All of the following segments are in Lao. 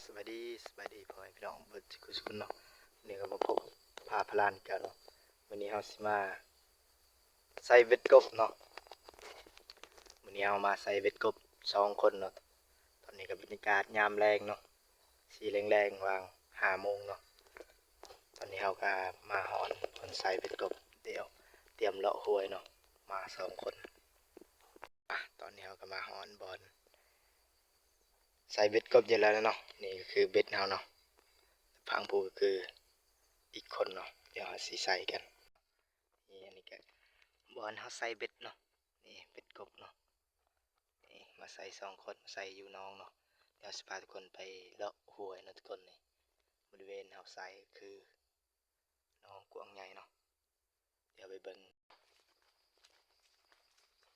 ສະບາຍດີ ສະບາຍດີພໍ່ແມ່ພີ່ນ້ອງເບິດສຸກຄົນເນາະ. ມື້ນີ້ກໍມາພົບພາພະລານກັນເນາະ. ມື້ນີ້ເຮົາຊິມາໃສ່ເບັດກົບເນາະ. ມື້ນີ້ເຮົາມາໃສ່ເບັດກົບສອງຄົນເນາະ. ຕອນນີ້ກໍບັນຍາກາດຍາມແລງເນາະ ສີ່ແລງໆ ຫວ່າງຫ້າໂມງເນາະ. ຕອນນີ້ເຮົາກໍມາຮອດບ່ອນໃສ່ເບັດກົບ ດຽວຕຽມເລາະຫ້ວຍເນາະ ມາສອງຄົນ. ອາ ຕອນນີ້ເຮົາກໍມາຮອດບ່ອນໃສ່ເບັດກົບຢູ່ແລ້ວເນາະ. ນີ້ກໍຄືເບັດເຮົາເນາະ ຝັ່ງຜູ້ກໍຄືອີກຄົນເນາະ ດຽວເຮົາຊິໃສ່ກັນ. ນີ້ ອັນນີ້ກໍບ່ອນເຮົາໃສ່ເບັດເນາະ. ນີ້ເບັດກົບເນາະ. ນີ້ມາໃສ່ສອງຄົນ ມາໃສ່ຢູ່ໜອງເນາະ. ດຽວຊິພາທຸກຄົນໄປເລາະຫ້ວຍເນາະທຸກຄົນ. ນີ້ບໍລິເວນເຮົາໃສ່ຄືໜອງກວ້າງໃຫຍ່ເນາະ. ດຽວໄປເບິ່ງ.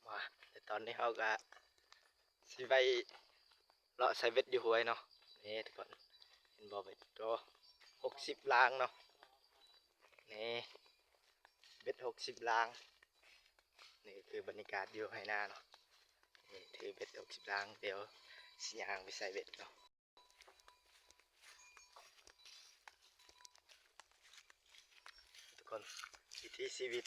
ມາ ແລະຕອນນີ້ເຮົາກະຊິໄປເລາະໃສ່ເບັດຢູ່ຫ້ວຍເນາະ. ນີ້ທຸກຄົນ ເຫັນບໍ່ເບັດ? ໂອ້ ຫົກສິບລາງເນາະ. ນີ້ເບັດຫົກສິບລາງ. ນີ້ຄືບັນຍາກາດຢູ່ໄຮ່ນາເນາະ. ນີ້ຖືເບັດຫົກສິບລາງ. ດຽວຊິຍ່າງໄປໃສ່ເບັດເນາະ. ທຸກຄົນ ວິຖີຊີວິດ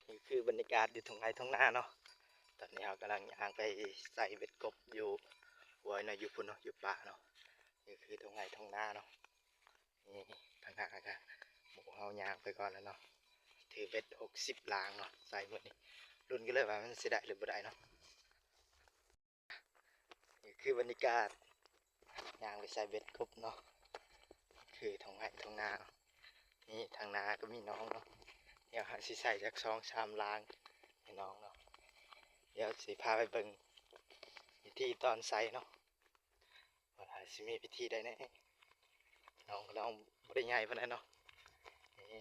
ນີ້ຄືບັນຍາກາດຢູ່ທົ່ງໄຮ່ທົ່ງນາເນາະ. ຕອນນີ້ເຮົາກຳລັງຍ່າງໄປໃສ່ເບັດກົບຢູ່ຫ້ວຍເນາະ ຢູ່ພຸ້ນເນາະ ຢູ່ປ່າເນາະ. ນີ້ຄືທົ່ງໄຮ່ທົ່ງນາເນາະ. ນີ້ທາງໜ້າກະໝູ່ເຮົາຍ່າງໄປກ່ອນແລ້ວເນາະ. ຖືເບັດຫົກສິບລາງເນາະ ໃສ່ມື້ນີ້ ລຸ້ນກັນເລີຍວ່າມັນຊິໄດ້ຫຼືບໍ່ໄດ້ເນາະ. ນີ້ຄືບັນຍາກາດຍ່າງໄປໃສ່ເບັດກົບເນາະ. ຄືທົ່ງໄຮ່ທົ່ງນາເນາະ. ນີ້ທາງໜ້າກໍມີໜອງເນາະ. ດຽວເຮົາຊິໃສ່ຈັກສອງສາມລາງໃຫ້ໜອງເນາະ. ດຽວຊິພາໄປເບິ່ງວິທີຕອນໃສ່ເນາະ. ວ່າຊິມີວິທີໃດແດ່. ໜອງກໍໜອງບໍ່ໄດ້ໃຫຍ່ປານໃດເນາະ. ນີ້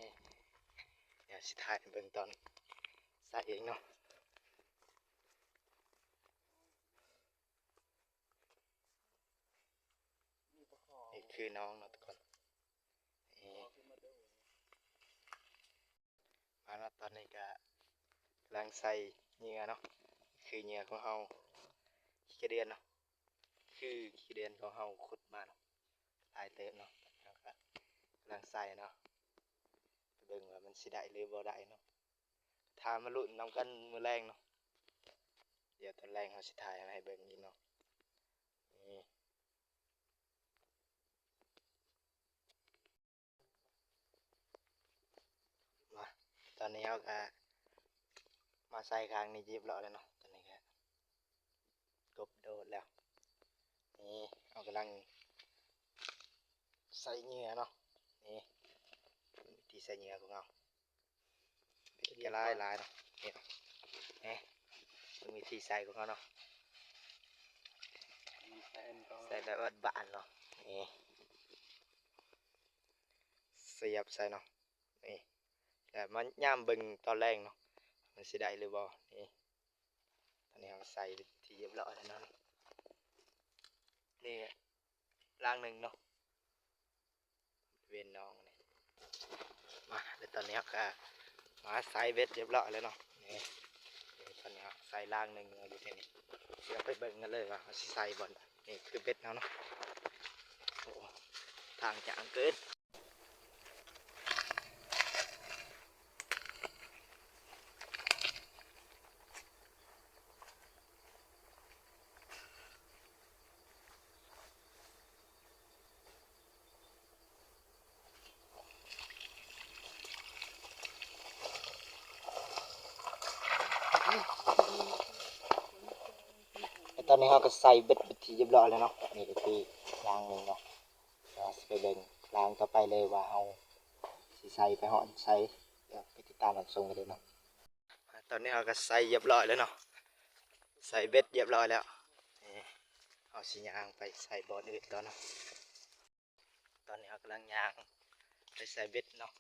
ດຽວຊິຖ່າຍໃຫ້ເບິ່ງຕອນໃສ່ເອງເນາະ. ນີ້ຄືໜອງເນາະທຸກຄົນ. ນີ້ ມາເນາະ ຕອນນີ້ກະກຳລັງໃສ່ເຫຍື່ອເນາະ. ຄືເຫຍື່ອຂອງເຮົາ ຂີ້ກະເດືອນເນາະ. ຄືຂີ້ກະເດືອນຂອງເຮົາຂຸດມາເນາະ ຫຼາຍເຕີບເນາະ. ເຮົາກະກຳລັງໃສ່ເນາະ ໄປເບິ່ງວ່າມັນຊິໄດ້ຫຼືບໍ່ໄດ້ເນາະ. ຖ້າມາລຸ້ນນຳກັນມື້ແລງເນາະ. ດຽວຕອນແລງເຮົາຊິຖ່າຍມາໃຫ້ເບິ່ງອີກເນາະ. ນີ້ ມາ ຕອນນີ້ເຮົາກະມາໃສ່ຂ້າງນີ້ຮຽບຮ້ອຍແລ້ວເນາະ. ຕອນນີ້ກະກົບໂດດແລ້ວ. ນີ້ເຮົາກຳລັງໃສ່ເຫຍື່ອເນາະ. ນີ້ວິທີໃສ່ເຫຍື່ອຂອງເຮົາ. ເບັດກໍຫຼາຍໆເນາະ. ນີ້ເນາະ ນີ້ເບິ່ງວິທີໃສ່ຂອງເຮົາເນາະ. ໃສ່ແບບບ້ານໆເນາະ. ນີ້ສຽບໃສ່ເນາະ. ນີ້ ແລ້ວມາຍາມເບິ່ງຕອນແລງເນາະ ມັນຊິໄດ້ຫຼືບໍ່. ນີ້ ຕອນນີ້ເຮົາໃສ່ທີ່ຮຽບຮ້ອຍແລ້ວເນາະ. ນີ້ລາງໜຶ່ງເນາະ ເວັນໜອງນີ້. ມາ ແລ້ວຕອນນີ້ເຮົາກະມາໃສ່ເບັດຮຽບຮ້ອຍແລ້ວເນາະ. ນີ້ ນີ້ຕອນນີ້ເຮົາໃສ່ລາງໜຶ່ງແລ້ວຢູ່ທີ່ນີ້. ດຽວໄປເບິ່ງກັນເລີຍວ່າເຮົາຊິໃສ່ບ່ອນໃດ. ນີ້ຄືເບັດເຮົາເນາະ. ໂອ້ ທາງຈາງເກີນ. ແລະຕອນນີ້ເຮົາກໍໃສ່ເບັດເປັນທີ່ຮຽບຮ້ອຍແລ້ວເນາະ. ນີ້ກໍຄືລາງໜຶ່ງເນາະ. ດຽວເຮົາຊິໄປເບິ່ງລາງຕໍ່ໄປເລີຍວ່າເຮົາຊິໃສ່ໄປຮອດໃສ. ດຽວໄປຕິດຕາມຮັບຊົມກັນເລີຍເນາະ. ຕອນນີ້ເຮົາກໍໃສ່ຮຽບຮ້ອຍແລ້ວເນາະ ໃສ່ເບັດຮຽບຮ້ອຍແລ້ວ. ນີ້ເຮົາຊິຍ່າງໄປໃສ່ບ່ອນອື່ນຕໍ່ເນາະ. ຕອນນີ້ເຮົາກຳລັງຍ່າງໄປໃສ່ເບັດເນາະ.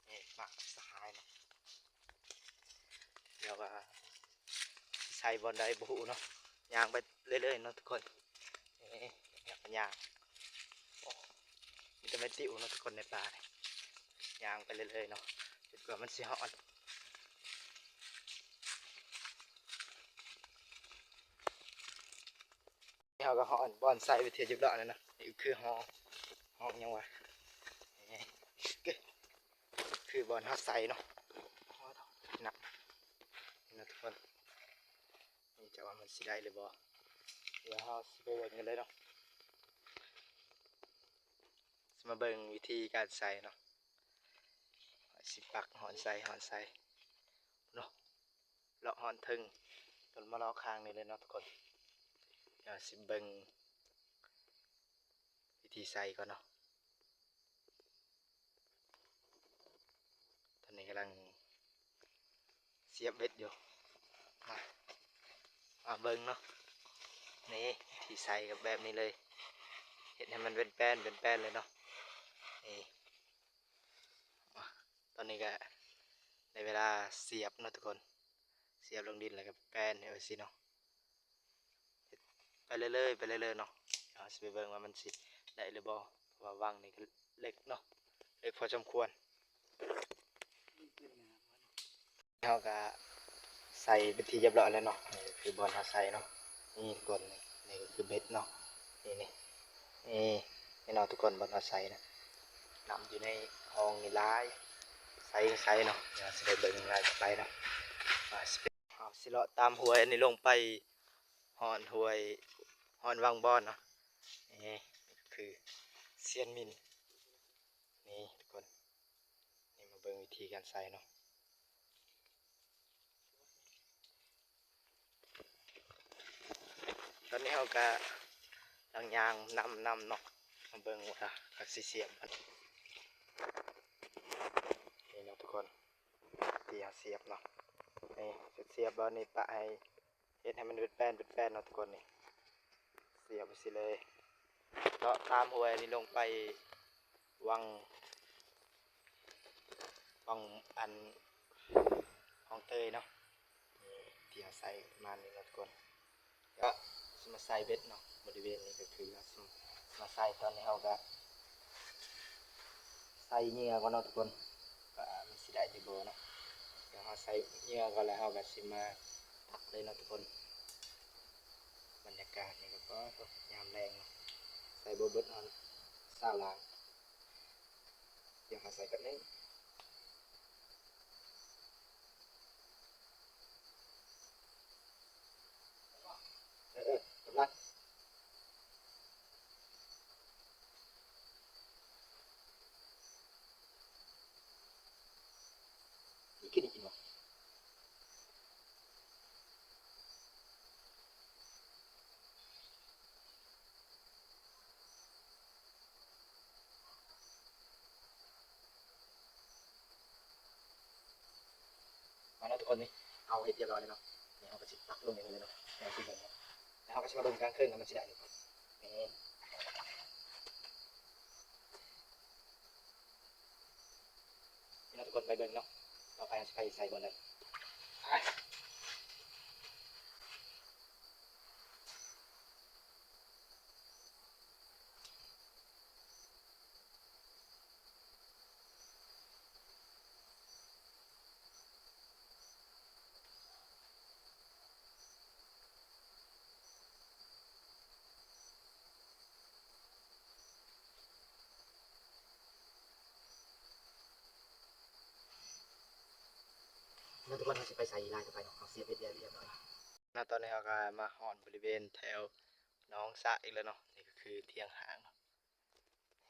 ນີ້ມາກັບສະຫາຍເນາະ. ດຽວວ່າຊິໃສ່ບ່ອນໃດບໍ່ຮູ້ເນາະ. ຍ່າງໄປເລື້ອຍໆເນາະທຸກຄົນ. ນີ້ຍ່າງ ໂອ້ ມີແຕ່ໄມ້ຕິວເນາະທຸກຄົນໃນປ່ານີ້. ຍ່າງໄປເລື້ອຍໆເນາະ ຈົນກວ່າມັນຊິຮອດ. ນີ້ ເຮົາກໍຮອດບ່ອນໃສ່ໄປທີ່ຮຽບຮ້ອຍແລ້ວເນາະ. ນີ້ຄືຫ້ອງ ຫ້ອງຫຍັງວະ ນີ້ຄືບ່ອນເຮົາໃສ່ເນາະ. ນີ້ນະທຸກຄົນ ນີ້ຈະວ່າມັນຊິໄດ້ຫຼືບໍ່ ດຽວເຮົາຊິໄປເບິ່ງກັນເລີຍເນາະ. ຊິມາເບິ່ງວິທີການໃສ່ເນາະ ຊິປັກຮອນໃສ່ ຮອນໃສ່ເນາະ ເລາະຮອນເທິງ ຈົນມາເລາະຂ້າງນີ້ເລີຍເນາະທຸກຄົນ. ດຽວຊິເບິ່ງວິທີໃສ່ກ່ອນເນາະ. ຕອນນີ້ກຳລັງສຽບເບັດຢູ່ ມາ ມາເບິ່ງເນາະ. ນີ້ ທີ່ໃສ່ກໍແບບນີ້ເລີຍ ເຮັດໃຫ້ມັນເປັນແປ້ນ ເປັນແປ້ນເລີຍເນາະ. ນີ້ ຕອນນີ້ກໍໄດ້ເວລາສຽບເນາະທຸກຄົນ ສຽບລົງດິນແລ້ວກໍແປ້ນໃຫ້ວ່າຊີ້ເນາະ. ເຮັດໄປເລື້ອຍໆ ໄປເລື້ອຍໆເນາະ. ເຮົາຊິໄປເບິ່ງວ່າມັນຊິໄດ້ຫຼືບໍ່ ເພາະວ່າວັງນີ້ກໍເລັກເນາະ ເລັກພໍສົມຄວນ. ເຮົາກໍໃສ່ເປັນທີ່ຮຽບຮ້ອຍແລ້ວເນາະ. ນີ້ຄືບ່ອນເຮົາໃສ່ເນາະ ນີ້ທຸກຄົນ ນີ້ ນີ້ກໍຄືເບັດເນາະ. ນີ້ ນີ້ ນີ້ ນີ້ເນາະທຸກຄົນ ບ່ອນເຮົາໃສ່ນະ ນ້ຳຢູ່ໃນຫ້ອງນີ້ຫຼາຍ ໃສ່ກໍໃສ່ເນາະ. ດຽວເຮົາຊິໄປເບິ່ງລາຍຕໍ່ໄປເນາະ ວ່າຊິເປັນ ເຮົາຊິເລາະຕາມຫ້ວຍອັນນີ້ລົງໄປຮອດຫ້ວຍ ຮອດວັງບອນເນາະ. ນີ້ຄືຊຽນມິນ ນີ້ທຸກຄົນ ນີ້ມາເບິ່ງວິທີການໃສ່ເນາະ. ຕອນນີ້ເຮົາກະກຳລັງຍ່າງນຳ ນຳເນາະ ມາເບິ່ງວ່າເຮົາຊິສຽບມັນ. ນີ້ເນາະທຸກຄົນ ທີ່ເຮົາສຽບເນາະ ນີ້ສຽບແບບນີ້ ປະໃຫ້ ເຮັດໃຫ້ມັນເປັນແປ້ນ ເປັນແປ້ນເນາະທຸກຄົນ. ນີ້ສຽບໄປຊີ້ເລີຍ ເລາະຕາມຫ້ວຍນີ້ລົງໄປວັງ ວັງອັນ ວັງເຕີຍເນາະ. ນີ້ທີ່ເຮົາໃສ່ປະມານນີ້ເນາະທຸກຄົນ ກໍຊິມາໃສ່ເບັດເນາະ. ບໍລິເວນນີ້ກໍຄືເຮົາຊິມາໃສ່ ຕອນນີ້ເຮົາກໍໃສ່ເຫຍື່ອກ່ອນເນາະທຸກຄົນ ວ່າມັນຊິໄດ້ຫຼືບໍ່ເນາະ. ດຽວເຮົາໃສ່ເຫຍື່ອກ່ອນ ແລ້ວເຮົາກໍຊິມາຕັກເລີຍເນາະທຸກຄົນ. ບັນຍາກາດນີ້ກໍພໍ ຍາມແລງເນາະ ໃສ່ບໍ່ເບິດ ເຮົາຊາວລາງ. ດຽວເຮົາໃສ່ແປັບໜຶ່ງ ເອີ ເອີ ກຳລັງ ອີກ ກິນອີກ ກິນບໍ່? ມາເນາະທຸກຄົນ ນີ້ເຮົາເຮັດຮຽບຮ້ອຍແລ້ວເນາະ. ນີ້ເຮົາກໍຊິຕັກລົງນີ້ເລີຍເນາະ ແລ້ວຊິເບິ່ງເນາະ ແລ້ວເຮົາກໍຊິມາເບິ່ງກາງເຄິ່ງວ່າມັນຊິໄດ້ຫຼືບໍ່. ນີ້ ນີ້ເນາະທຸກຄົນ ໄປເບິ່ງເນາະ ຕໍ່ໄປເຮົາຊິໄປໃສ່ບ່ອນໃດ. ແລ້ວທຸກຄົນ ເຮົາຊິໄປໃສ່ລາຍຕໍ່ໄປເນາະ ເຮົາສຽບເບັດຮຽບຮ້ອຍແລ້ວ. ຕອນນີ້ເຮົາກໍມາຮອດບໍລິເວນແຖວໜອງສະອີກແລ້ວເນາະ. ນີ້ກໍຄືທຽງຫ້າງເນາະ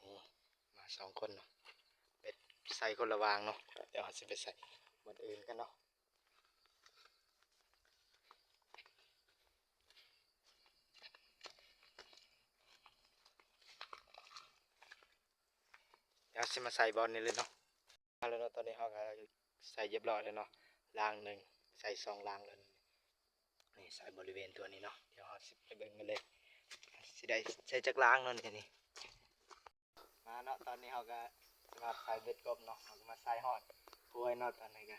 ນີ້ມາສອງຄົນເນາະ ເບັດໃສ່ຄົນລະຫວ່າງເນາະ. ດຽວເຮົາຊິໄປໃສ່ບ່ອນອື່ນກັນເນາະ. ດຽວຊິມາໃສ່ບ່ອນນີ້ເລີຍເນາະ. ເອົາລະເນາະ ຕອນນີ້ເຮົາກໍໃສ່ຮຽບຮ້ອຍແລ້ວເນາະ ລາງໜຶ່ງ ໃສ່ສອງລາງແລ້ວ. ນີ້ໃສ່ບໍລິເວນຕົວນີ້ເນາະ ດຽວເຮົາຊິໄປເບິ່ງກັນເລີຍ ຊິໄດ້ໃສ່ຈັກລາງເນາະ. ນີ້ ນີ້ ມາເນາະ ຕອນນີ້ເຮົາກໍຊິມາໃສ່ເບັດກົບເນາະ ເຮົາກໍມາໃສ່ຮອດຫ້ວຍເນາະ. ຕອນນີ້ກໍ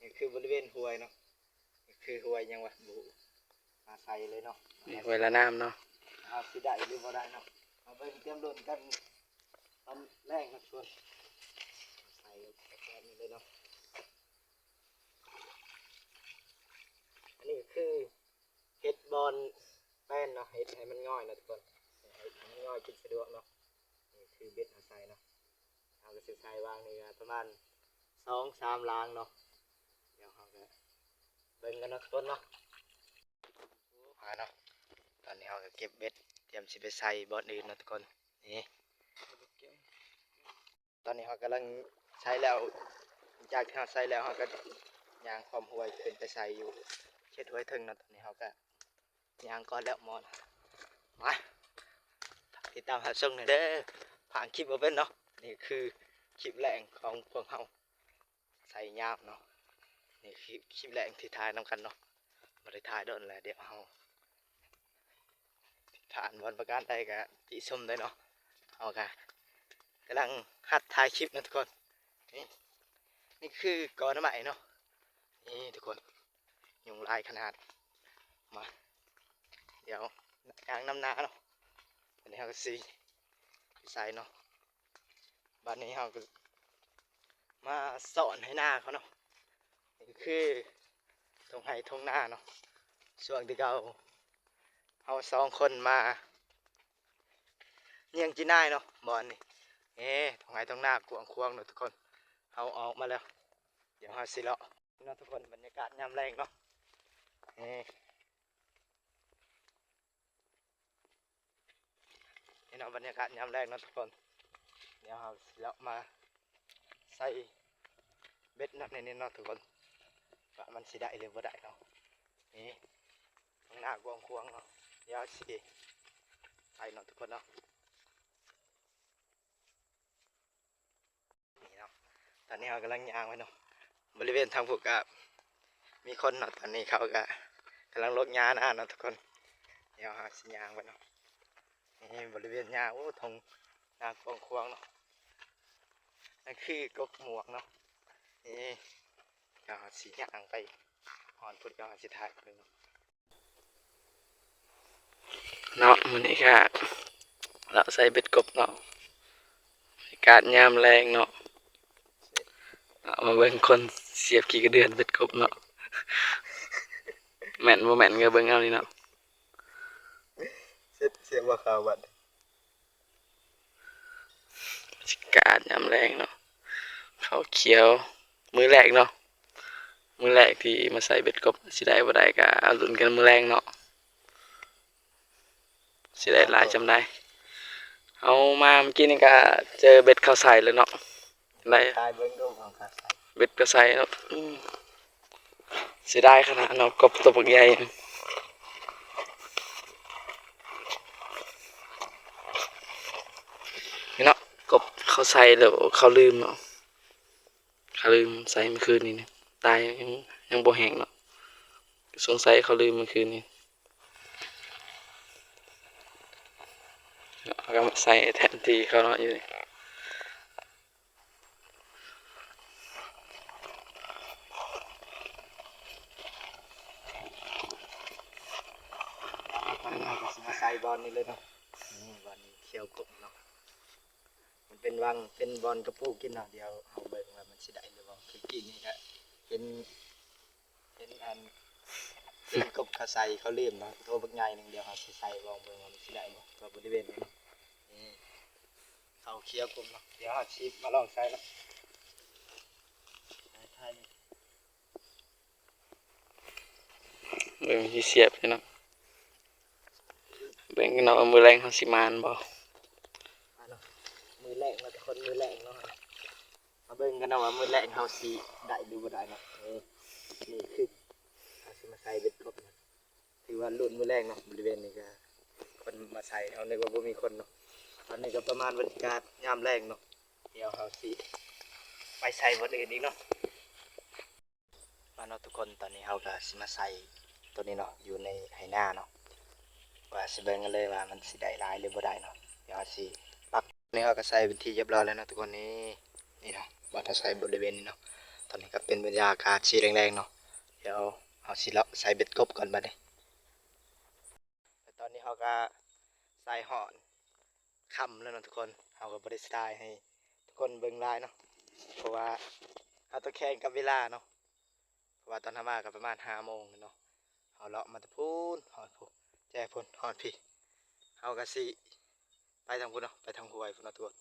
ນີ້ຄືບໍລິເວນຫ້ວຍເນາະ ນີ້ຄືຫ້ວຍຫຍັງວະ ບໍ່ຮູ້ ມາໃສ່ເລີຍເນາະ. ນີ້ຫ້ວຍລະນ້ຳເນາະ ເຮົາຊິໄດ້ຫຼືບໍ່ໄດ້ເນາະ ມາເບິ່ງ ຕຽມລຸ້ນກັນຕອນແລງເນາະທຸກຄົນ. ໃສ່ແບບນີ້ເລີຍເນາະ. ອັນນີ້ກໍຄືເຮັດບ່ອນແປ້ນເນາະ ເຮັດໃຫ້ມັນງ່ອຍເນາະທຸກຄົນ ເຮັດໃຫ້ມັນງ່ອຍກິນສະດວກເນາະ. ນີ້ຄືເບັດເຮົາໃສ່ເນາະ ເຮົາກໍຊິໃສ່ວາງນີ້ປະມານສອງສາມລາງເນາະ. ດຽວເຮົາກໍເບິ່ງກັນເນາະທຸກຄົນເນາະ. ມາເນາະ ຕອນນີ້ເຮົາກໍເກັບເບັດ ຕຽມຊິໄປໃສ່ບ່ອນອື່ນເນາະທຸກຄົນ. ນີ້ ຕອນນີ້ເຮົາກຳລັງໃສ່ແລ້ວ ຫຼັງຈາກທີ່ເຮົາໃສ່ແລ້ວ ເຮົາກໍຍ່າງອ້ອມຫ້ວຍຂຶ້ນໄປໃສ່ຢູ່ເຂດຫ້ວຍເທິງເນາະ. ຕອນນີ້ເຮົາກໍຍ່າງກ່ອນແລ້ວໝໍນະ. ມາ ຕິດຕາມຮັບຊົມແດ່ເດີ ພາກຄລິບບໍ່ເປັນເນາະ. ນີ້ຄືຄລິບແລກຂອງພວກເຮົາ ໃສ່ຍາມເນາະ. ນີ້ຄືຄລິບແລກທີ່ຖ່າຍນຳກັນເນາະ ບໍ່ໄດ້ຖ່າຍດົນແລ້ວ. ດຽວເຮົາ ຜ່ານບ່ອນປະການໃດກໍຕິຊົມໄດ້ເນາະ. ເຮົາກໍກຳລັງຫັດຖ່າຍຄລິບເນາະທຸກຄົນ. ນີ້ ນີ້ຄືກໍໜໍ່ໄມ້ເນາະ. ນີ້ທຸກຄົນ ຍຸງຫຼາຍຂະໜາດ. ມາ ດຽວຍ່າງນຳໜ້າເນາະ. ອັນນີ້ເຮົາກໍຊິໃສ່ເນາະ. ບາດນີ້ເຮົາກໍມາສອນໄຮ່ນາເຂົາເນາະ. ນີ້ຄືທົ່ງໄຮ່ທົ່ງນາເນາະ ຊ່ວງທີ່ເກົ່າເຮົາສອງຄົນມາຍ່ຽງຈີນາຍເນາະ. ບ່ອນນີ້ ເອີ ທົ່ງໄຮ່ທົ່ງນາກວ້າງຂວາງເນາະທຸກຄົນ. ເຮົາອອກມາແລ້ວ ດຽວເຮົາຊິເລາະເນາະທຸກຄົນ. ບັນຍາກາດຍາມແລງເນາະ ເອີ ນີ້ເນາະ ບັນຍາກາດຍາມແລງເນາະທຸກຄົນ. ດຽວເຮົາຊິເລາະມາໃສ່ເບັດນຳໃນນີ້ເນາະທຸກຄົນ ວ່າມັນຊິໄດ້ຫຼືບໍ່ໄດ້ເນາະ. ນີ້ ຂ້າງໜ້າກວ້າງຂວາງເນາະ ດຽວເຮົາຊິໃສ່ເນາະທຸກຄົນເນາະ. ນີ້ເນາະ ຕອນນີ້ເຮົາກຳລັງຍ່າງໄປເນາະ. ບໍລິເວນທາງພຸ້ນກະມີຄົນເນາະ ຕອນນີ້ເຂົາກະກຳລັງລົກຫຍ້ານາເນາະທຸກຄົນ. ດຽວເຮົາຊິຍ່າງໄປເນາະ. ນີ້ບໍລິເວນຫຍ້າ ໂອ້ ທົ່ງນາກວ້າງຂວາງເນາະ. ນັ້ນຄືກົກໝວກເນາະ. ນີ້ ດຽວເຮົາຊິຍ່າງໄປຮອດພຸ້ນ ດຽວເຮົາຊິຖ່າຍເບິ່ງເນາະ. ເນາະ ມື້ນີ້ກະເລາະໃສ່ເບັດກົບເນາະ ອາກາດຍາມແລງເນາະ. ເອົາມາເບິ່ງຄົນສຽບຂີ້ກະເດືອນເບັດກົບເນາະ ແມ່ນບໍ່ແມ່ນກໍເບິ່ງເອົານີ້ເນາະ. ເສຍ ເສຍບໍ່ຂາວບັດ ອາກາດຍາມແລງເນາະ ເຂົ້າຂຽວ ມື້ແລກເນາະ ມື້ແລກທີ່ມາໃສ່ເບັດກົບ ຊິໄດ້ບໍ່ໄດ້ກະເອົາລຸ້ນກັນມື້ແລງເນາະ ຊິໄດ້ຫຼາຍສ່ຳໃດ. ເຮົາມາມື້ກີ້ນີ້ກະເຈີເບັດເຂົາໃສ່ແລ້ວເນາະ ໄດ້ ຕາຍເບິ່ງດູຂອງເຂົາໃສ່ ເບັດກໍໃສ່ເນາະ. ອືມ ເສຍດາຍຂະໜາດເນາະ ກົບໂຕບັກໃຫຍ່ນີ້ເນາະ. ກົບເຂົາໃສ່ແລ້ວເຂົາລືມເນາະ ເຂົາລືມໃສ່ມື້ຄືນນີ້ ຕາຍຍັງ ຍັງບໍ່ແຫ້ງເນາະ. ສົງໄສເຂົາລືມມື້ຄືນນີ້ ເຮົາກໍມາໃສ່ແທນທີ່ເຂົາເນາະ ຢູ່ນີ້. ເຮົາກໍຊິມາໃສ່ບ່ອນນີ້ເລີຍເນາະ. ນີ້ບ່ອນນີ້ຂຽວກົບເນາະ ມັນເປັນວັງ ເປັນບ່ອນກະປູກິນເນາະ. ດຽວເຮົາເບິ່ງວ່າມັນຊິໄດ້ຫຼືບໍ່. ຄືກີ້ນີ້ກະເຫັນ ເຫັນອັນ ເຫັນກົບເຂົາໃສ່ ເຂົາລືມເນາະ ໂຕບັກໃຫຍ່ໜຶ່ງ. ດຽວເຮົາຊິໃສ່ລອງເບິ່ງວ່າມັນຊິໄດ້ບໍ່ ກໍບໍລິເວນນີ້ເນາະ. ນີ້ ເຂົາຂຽວກົບເນາະ ດຽວເຮົາຊິມາລອງໃສ່ເນາະ. ເບິ່ງຊິສຽບເນາະ ເບິ່ງເນາະ ມື້ແລງເຮົາຊິໝານບໍ່. ມາເນາະ ມື້ແລກເນາະ ທຸກຄົນ ມື້ແລກເນາະ. ມາເບິ່ງກັນເນາະວ່າມື້ແລກເຮົາຊິໄດ້ຫຼືບໍ່ໄດ້ເນາະ. ເອີ ນີ້ຄືເຮົາຊິມາໃສ່ເບັດກົບເນາະ ຖືວ່າລຸ້ນມື້ແລງເນາະ. ບໍລິເວນນີ້ກະຄົນມາໃສ່ ເຮົານຶກວ່າບໍ່ມີຄົນເນາະ. ຕອນນີ້ກະປະມານບັນຍາກາດຍາມແລງເນາະ. ດຽວເຮົາຊິໄປໃສ່ບ່ອນອື່ນອີກເນາະ. ມາເນາະທຸກຄົນ ຕອນນີ້ເຮົາກະຊິມາໃສ່ໂຕນີ້ເນາະ ຢູ່ໃນໄຮ່ນາເນາະ ວ່າຊິເບິ່ງກັນເລີຍວ່າມັນຊິໄດ້ຫຼາຍຫຼືບໍ່ໄດ້ເນາະ. ດຽວເຮົາຊິປັກ ນີ້ເຮົາກະໃສ່ເປັນທີ່ຮຽບຮ້ອຍແລ້ວເນາະທຸກຄົນ. ນີ້ ນີ້ເນາະ ວ່າຖ້າໃສ່ບໍລິເວນນີ້ເນາະ. ຕອນນີ້ກະເປັນບັນຍາກາດສີແດງໆເນາະ. ດຽວເຮົາຊິເລາະໃສ່ເບັດກົບກ່ອນບາດນີ້. ແລະຕອນນີ້ເຮົາກະໃສ່ຮອດຄ່ຳແລ້ວເນາະທຸກຄົນ. ເຮົາກະບໍ່ໄດ້ຖ່າຍໃຫ້ທຸກຄົນເບິ່ງຫຼາຍເນາະ ເພາະວ່າເຮົາຕ້ອງແຂ່ງກັບເວລາເນາະ. ເພາະວ່າຕອນເຮົາມາກໍປະມານຫ້າໂມງແລ້ວເນາະ. ເຮົາເລາະມາແຕ່ພຸ້ນຮອດພຸ້ນ ແຈພຸ້ນ ຮອດພີ້ ເຮົາກໍຊິໄປທາງພຸ້ນເນາະ ໄປທາງຫ້ວຍພຸ້ນເນາະທຸກຄົນ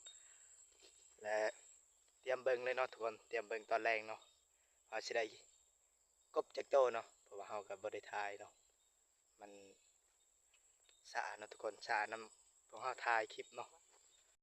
ແລະ ຕຽມເບິ່ງເລີຍເນາະທຸກຄົນ ຕຽມເບິ່ງຕອນແລງເນາະ ວ່າຊິໄດ້ກົບຈັກໂຕເນາະ ເພາະວ່າເຮົາກໍບໍ່ໄດ້ຖ່າຍເນາະ ມັນຊ້າເນາະທຸກຄົນ ຊ້ານຳພວກເຮົາຖ່າຍຄລິບເນາະ